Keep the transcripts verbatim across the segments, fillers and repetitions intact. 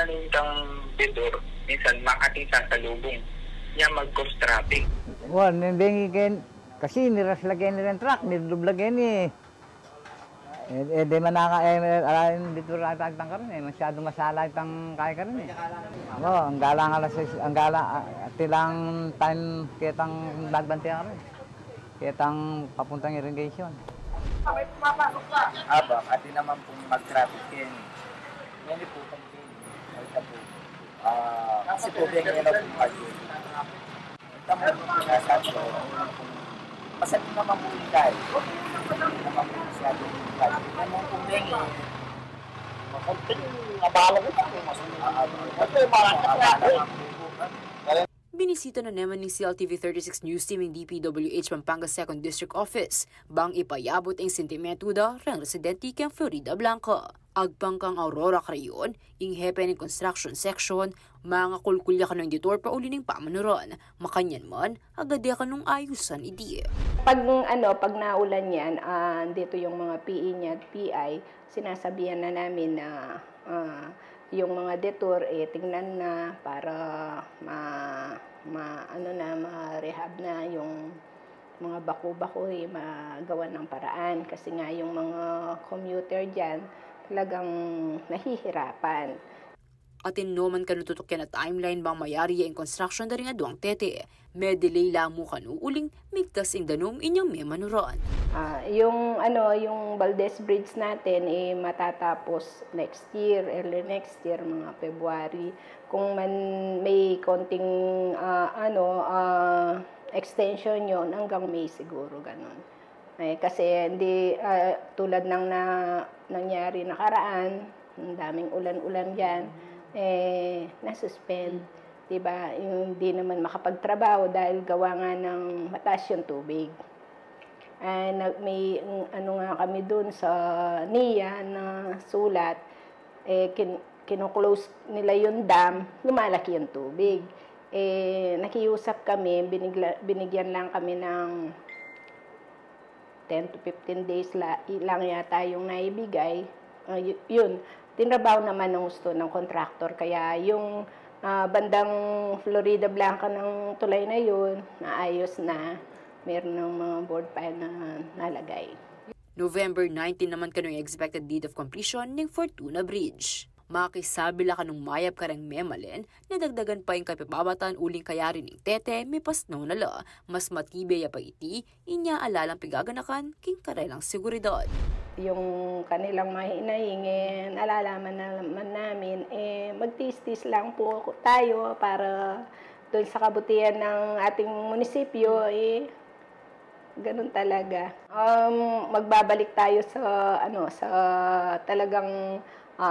Itang detour, minsan makating sa salubong niya mag-cause traffic. Wan, neng bengi ken, kasi niras la ken ren truck, nidubla ken e. E, e, de manaka, e, ala, detour la itang karin e, masyadu masala itang kaya karin e. O, ang gala nga alas sais, ang gala, a, tilang time ketang nagbante karin. Ketang papuntang irrigation. Aba, atin naman pung mag-traffic ken. Yan po pung ay, ita po. A, kasi po, beng, yan po, pag-, ita mo, sinasabi ko, masakit naman po yung dahil. Hindi naman po masyado yung dahil. Yan mo po, beng, e. Makunting abala mo pa, masunod. A, a, abala naman po. Binisita na naman ning C L T V thirty-six News Team ing D P W H Pampanga Second District Office bang ipayabut ing sentimentu da reng residente keng Floridablanca. Agpang kang Aurora Crayon, ing hepe ning construction section, mangakulkul ya kanu ing detour pauli ning pamanuran. Makanyan man, agad e kanung ayusan iti. Pag, ano, pag naulan yan, a, andito yung mga P E niya at P I, sinasabihan na namin na, a, yung mga detour, e, tingnan na para ma-, ma-, ano na, ma-rehab na yung mga baku-baku, e, magawan ng paraan. Kasi nga yung mga commuter diyan, talagang nahihirapan. Atin no man kanu tutukan a timeline bang mayari ya ing construction da ring aduang tete. Me-delay la mu kanu uling migtas ing danum inyang memanuran. A, yung, ano, yung Valdez Bridge natin, e, matatapos next year, early next year, mga February. Kung man may konting, a, ano, a, extension yon, hanggang May siguro, ganun. E, kasi hindi, a, tulad ng na-, nangyari nakaraan, ang daming ulan-ulan diyan, e, na-suspend. Diba? Yung hindi naman makapagtrabaho dahil gawa nga ng mataas yung tubig. E, nag-, may, ano nga kami dun sa NIA na sulat, e, kin-, kinu-close nila yung dam, lumalaki yung tubig. E, nakiusap kami, binigla-, binigyan lang kami ng ten to fifteen days la-, i-, lang yata yung naibigay. A, yu-, yun, tinrabaho naman ng husto ng contractor. Kaya yung, a, bandang Floridablanca ng tulay na yun, naayos na. Meron ng mga board pa na nalagay. November nineteen naman kanu ing expected date of completion ning Fortuna Bridge. Makisabi la kanung mayap kareng memalen, nadagdagan pa ing kapibabatan uling kayari ning tete, mipasnaw na la, mas matibe ya pa iti, inya ala lang pigaganakan king karelang seguridad. Yung kanilang mahinaing, e, nalalaman naman namin, e, magtiis-tiis lang po tayo para dun sa kabutihan ng ating munisipyo, e, ganun talaga. Um, magbabalik tayo sa, ano, sa talagang, a,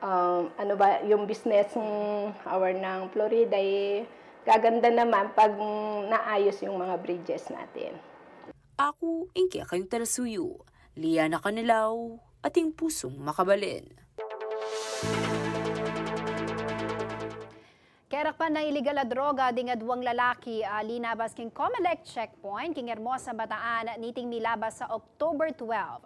um, ano ba, yung business, mm, hour ng Florida, e, gaganda naman pag, mm, naayos yung mga bridges natin. Aku, ing kekayung talasuyu, Liana Canilaw, ating pusung makabalen. Kerakpan na iligal a droga ding aduang lalaki a linabas king Comelec checkpoint king Hermosa, Bataan, niting milabas a October twelve.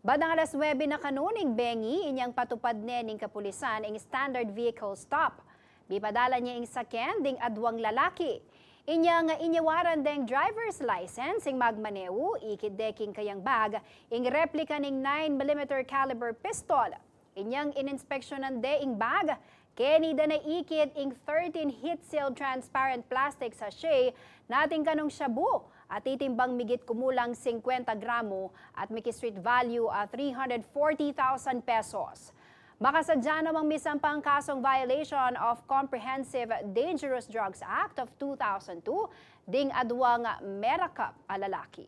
Bandang alas nuebe na kanu ning bengi, inyang patupad ne ning kapulisan ing standard vehicle stop. Bipadalan ya ing saken ding aduang lalaki. Inyang inyawaran deng driver's license ing magmanehu, ikit de king kayang bag ing replika ning nine millimeter caliber pistol. Inyang ininspeksyonan de ing bag, keni da na ikit ing thirteen heat-sealed transparent plastic sachet, nating kanung shabu, a titimbang migit kumulang singkwenta gramo at miki-street value a three hundred forty thousand pesos. Makasadya namang misampang kasong violation of Comprehensive Dangerous Drugs Act of two thousand two ding aduang merakap a lalaki.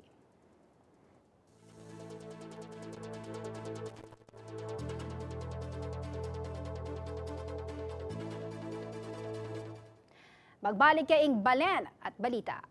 Magbalik ya ing balen at balita.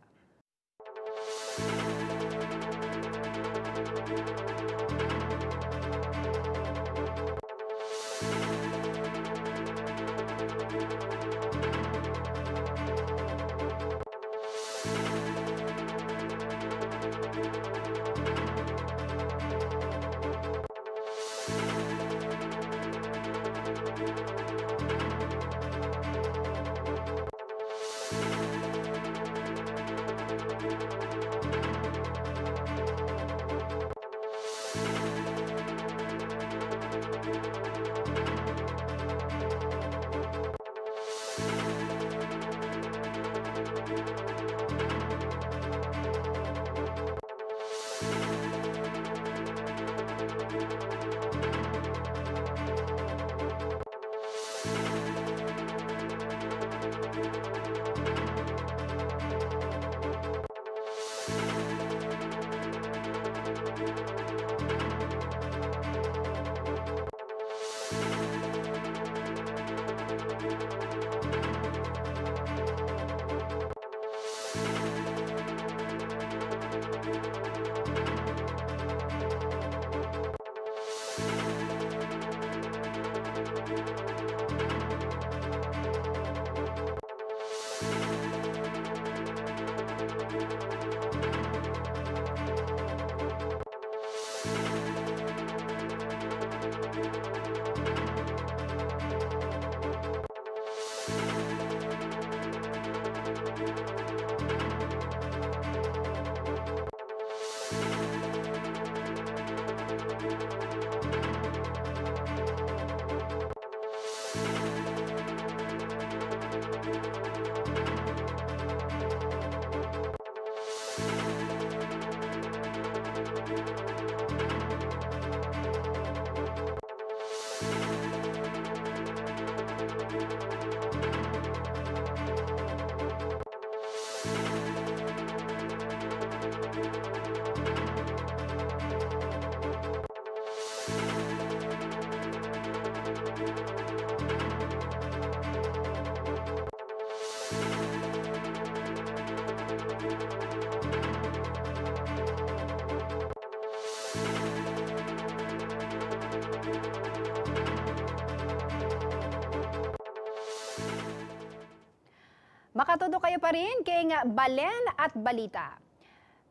Makatutok kayu pa rin keng balen at balita.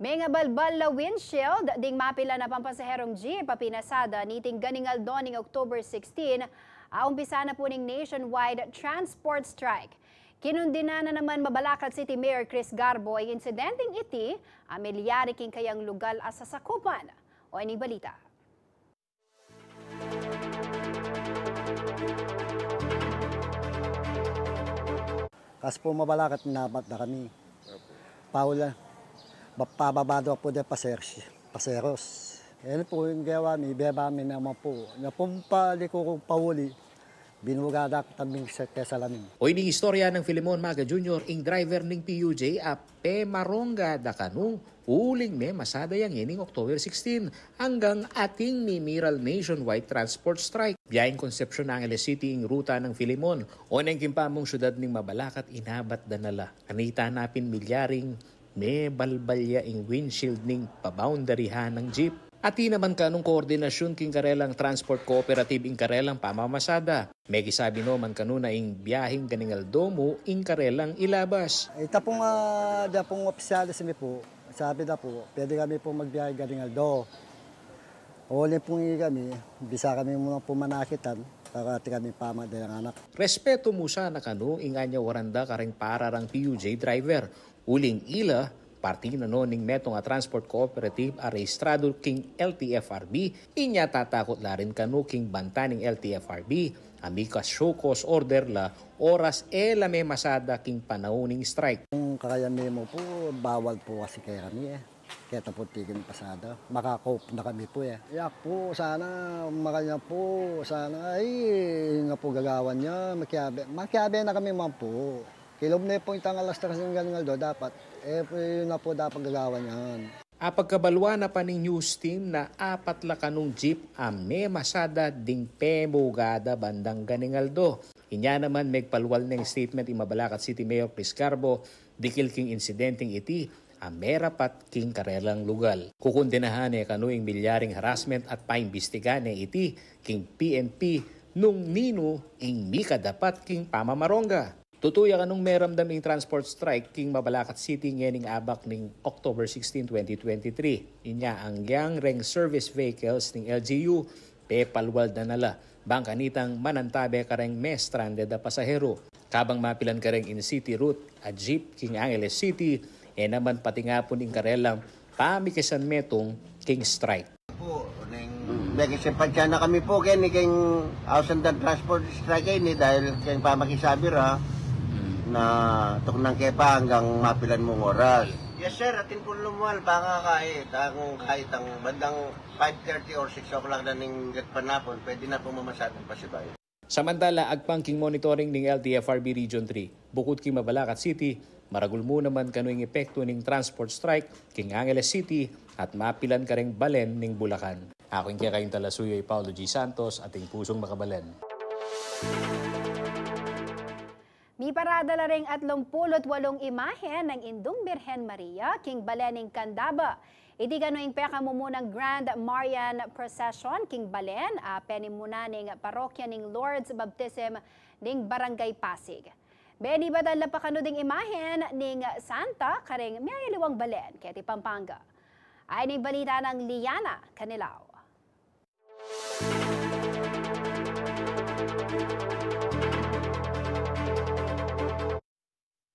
Mengabalbal la windshield ding mapilan a pampasaherong jeep a pinasada niting ganing aldo ning October sixteen, a umpisa na pu ning nationwide transport strike. Kinundinan na naman Mabalacat City Mayor Chris Garbo ing insidenteng iti a milyari king kayang lugal a sasakupan. O ini balita. Kasi pu Mabalacat, inabat da kami. Paula, ba-, pababa da pu de paseros, paseros. Yan pu ing gewa mi, beba mi naman pu. Nya pu paliku ku pauli, binuga da ku tambing sa, kesa lamin. O ini istorya nang Filemon Maga Junior, ing driver ning P U J a pemaronga da kanu uling memasada ya ngening October sixteen, anggang ating mimiral nationwide transport strike. Biyaheng Concepcion, Angeles City ing ruta nang Filemon. Oneng king pamung syudad ning Mabalacat, inabat da na la. Kanita na pin milyaring mebalbal ya ing windshield ning paboundaryhan nang jeep. Atin naman kanung koordinasyun king karelang transport cooperative ing karelang pamamasada. Mekisabi no man kanu na ing biyaheng ganing aldo mu ing karelang ilabas. Ita pung, ah, da pung opisyales mi pu, sabi da pu, pwede kami pu magbiyahe ganing aldo. Uli pung i kami, bisa kami muna pu manakitan, para atin kami pamadalang anak. Respetu mu sana kanu ing anyawaran da kareng pararang P U J driver. Uling ila, parti na no ning metung a transport cooperative a rehistradu king L T F R B, inya tatakut la rin kanu king banta ning L T F R B, a mika show cause order la, oras e la memasada king panaun ning strike. Ing kakayan mi mu pu, bawal pu kasi kekami e. Keta pu tigil pasada, maka-cope na kami pu e. Yak pu, sana, makanyan pu, sana, ay, na pu gagawan ya, makiabe, makiabe na kami man pu. Kilub ne pu itang alas tres ning ganing aldo, dapat, e, yu na pu dapat gagawan yan. Apagkabalwan na pa ning news team na apat la kanung jeep a memasada ding pemugada bandang ganing aldo. Inya naman megpalwal neng statement i Mabalacat City Mayor Chris Garbo, dikil king insidenteng iti, a merapat king karelang lugal. Kukundenahan ne kanu ing milyaring harassment at paimbestiga ne iti king P N P nung ninu ing mikadapat king pamamarongga. Tutu ya kanung meramdam ing transport strike king Mabalacat City ngening abak ning October sixteen, twenty twenty-three. Inya anggyang reng service vehicles ning L G U, pepalwal da na la, bang kanitang manantabe kareng me-stranded a pasahero. Kabang mapilan kareng in-city route a jeep king Angeles City, e naman patingapun ing karelang pamikisan metung king strike. Pu, neng, mm, mekisimpatya na kami pu keni keng ausan dang transport strike ini dahil keng pamakisabi ra, mm, na tuknang ke pa anggang mapilan mung oras. Yes, sir, atin pung lumual, bang kahit, ang kahit ang bandang five thirty or six o'clock na ning gatpanapun, pwede na pung mamasada pasibayu. Samantala, agpang king monitoring ning L T F R B Region three, bukud king Mabalacat City, maragul mu naman kanu ing epektu ning transport strike king Angeles City at mapilan kareng balen ning Bulacan. Aku ing kekayung talasuyu i Paulo G Santos, ating pusung makabalen. Miparada la ring atlumpulu't walung imahen ning Indung Birhen Maria king balen ning Candaba. Iti kanu ing pekamumunang Grand Marian Procession king balen a penimunan ning parokya ning Lord's Baptism ning Barangay Pasig. Benibatan la pa kanu ding imahen ning santa kareng miyayaliwang balen keti Pampanga. Ayni ing balita nang Liana Canilao.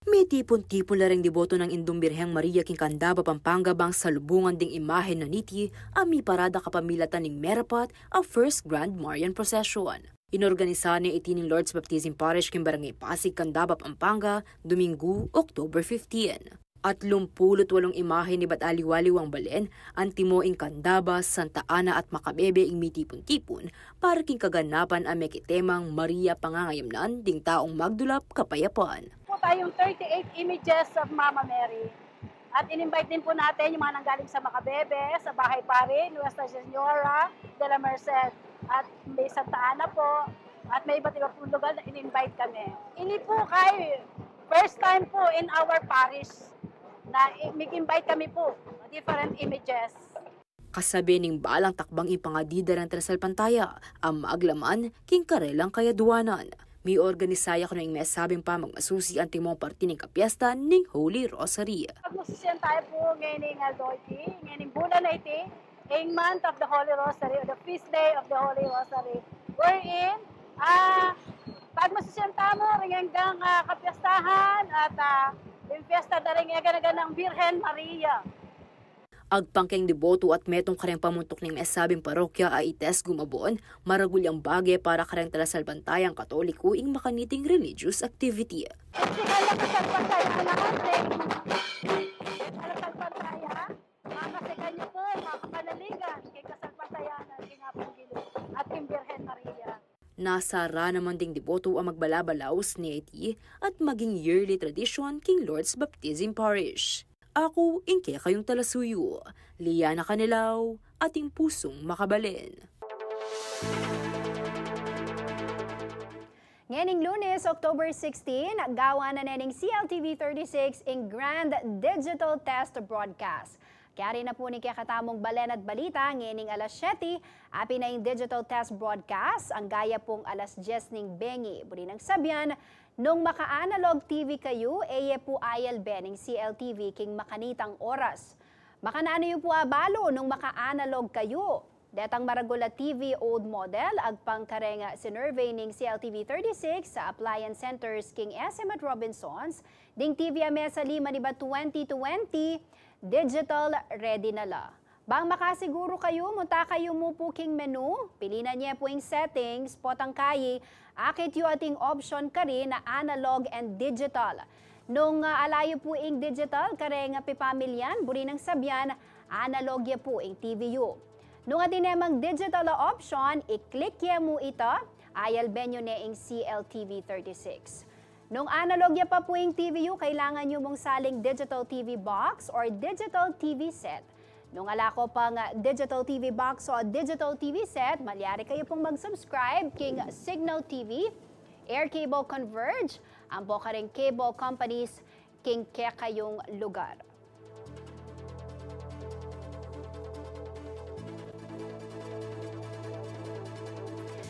Mitipun-tipun la reng deboto nang Indung Birheng Maria king Candaba, Pampanga, bang salubungan ding imahen na niti a miparada kapamilatan ning merapat a First Grand Marian Procession. Inorganisa ne iti ning Lord's Baptism Parish king Barangay Pasig, Candaba, Pampanga, Domingo, October fifteen. Atlumpulu't walung imahen ibat aliwaliwang balen, antimo ing Candaba, Santa Ana at Macabebe ing mitipun-tipun para king kaganapan a mekitemang Maria Pangangayamnan ding taung magdulap kapayapan. Po tayong thirty-eight images of Mama Mary. At in-invite din po natin yung mga nanggaling sa Macabebe, sa Bahay Pari, Nuestra Señora de la Merced, at may Santa Ana po, at may iba't iba pong lugar na in-invite kami. Ini po kay first time po in our parish na i-, mag-invite kami po, different images. Kasabe ning balang takbang ing pangadidaran talasalpantaya a maglaman king karelang kayaduanan. Miorganisa ya kanu ing mesabing pamagmasusi antimong parti ning kapiestan ning Holy Rosary. Pagmasusian tayo po ngeni ning aldo iti, ngeni ning bulan na iti, ing month of the Holy Rosary or the feast day of the Holy Rosary, wherein, ah, pagmasusian tamu ring enggang, ah, kapiestahan at, ah, ing fiesta da ring eganaganang Birhen Maria. Agpang keng deboto at metung kareng pamuntuk ning mesabing parokya a ites Gumabuan, maragul yang bage para kareng talasalpantayang Katoliko ing makaniting religious activity. Ing sikan na kasalpantaya natin, talasalpantaya, makasikan niyo po, makapanaligan, keng kasalpantayanan, keng Apong Gili, at keng Birhen Maria. Nasara naman ding deboto a magbalabalaus neti at maging yearly tradisyon king Lourdes Baptism Parish. Aku ing kekayung talasuyu, Liana Canelao, ating pusung makabalen. Ngening Lunes, October sixteen, gawan na ne ning C L T V thirty-six ing Grand Digital Test Broadcast. Kayari na pu ning kekatamung balen at balita ngening alas siyete, apin na ing digital test broadcast, anggaya pung alas dyes ning bengi. Buri nang sabian, nung maka-analog T V kayu, e ye pu ayalbe ning C L T V king makanitang oras. Makananu yu pu abalu nung maka-analog kayu? Detang maragul a T V old model, agpang kareng sinurvey ning C L T V thirty-six sa appliance centers king S M at Robinsons, ding T V a mesa lima nibat twenty twenty, digital ready na la. Bang makasiguru kayu, munta kayu mu pu king menu, pili na ye pu ing settings, potang kayi, akit yu ating option karin a analog and digital. Nung, ah, ala yu pu ing digital kareng pipamilyan, buri nang sabian, analog ya pu ing T V yu. Nung atin ne mang digital a option, i-click ye mu ita, ayalben yu ne ing C L T V thirty-six. Nung analog ya pa pu ing T V yu, kailangan yu mung saling digital T V box or digital T V set. Nung ala ko pang, ah, digital T V box o digital T V set, malyari kayu pung mag-subscribe king Cignal T V, Air Cable Converge, ampo kareng cable companies king kekayung lugar.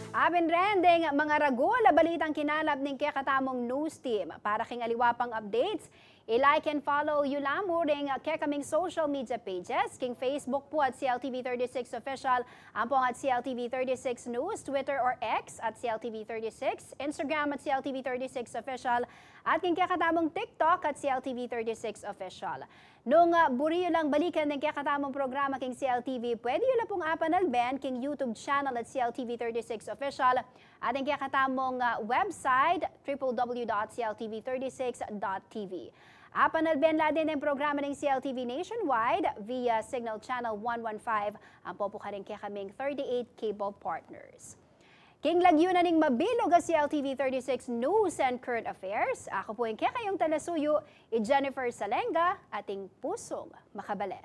Apin ren deng maragul a balitang kinalap ning kekatamung news team. Para king aliwa pang updates, i-like and follow yu la mu ring kekaming social media pages, king Facebook pu at C L T V thirty-six Official, ampong at C L T V thirty-six News, Twitter or X at C L T V thirty-six, Instagram at C L T V thirty-six Official, at king kekatamung TikTok at C L T V thirty-six Official. Nung, ah, buri yu lang balikan deng kekatamung programa king C L T V, pwede yu la pung apanalben king YouTube channel at C L T V thirty-six Official, at ing kekatamung, ah, website, triple W dot C L T V thirty-six dot T V. Apanalben la din deng programa ning C L T V nationwide via Cignal Channel one one five, ampo pu karing kekaming thirty-eight cable partners. King lagyu na ning mabilug a C L T V thirty-six News and Current Affairs, aku pu ing kekayung talasuyu, i Jennifer Salenga, ating pusung makabalen.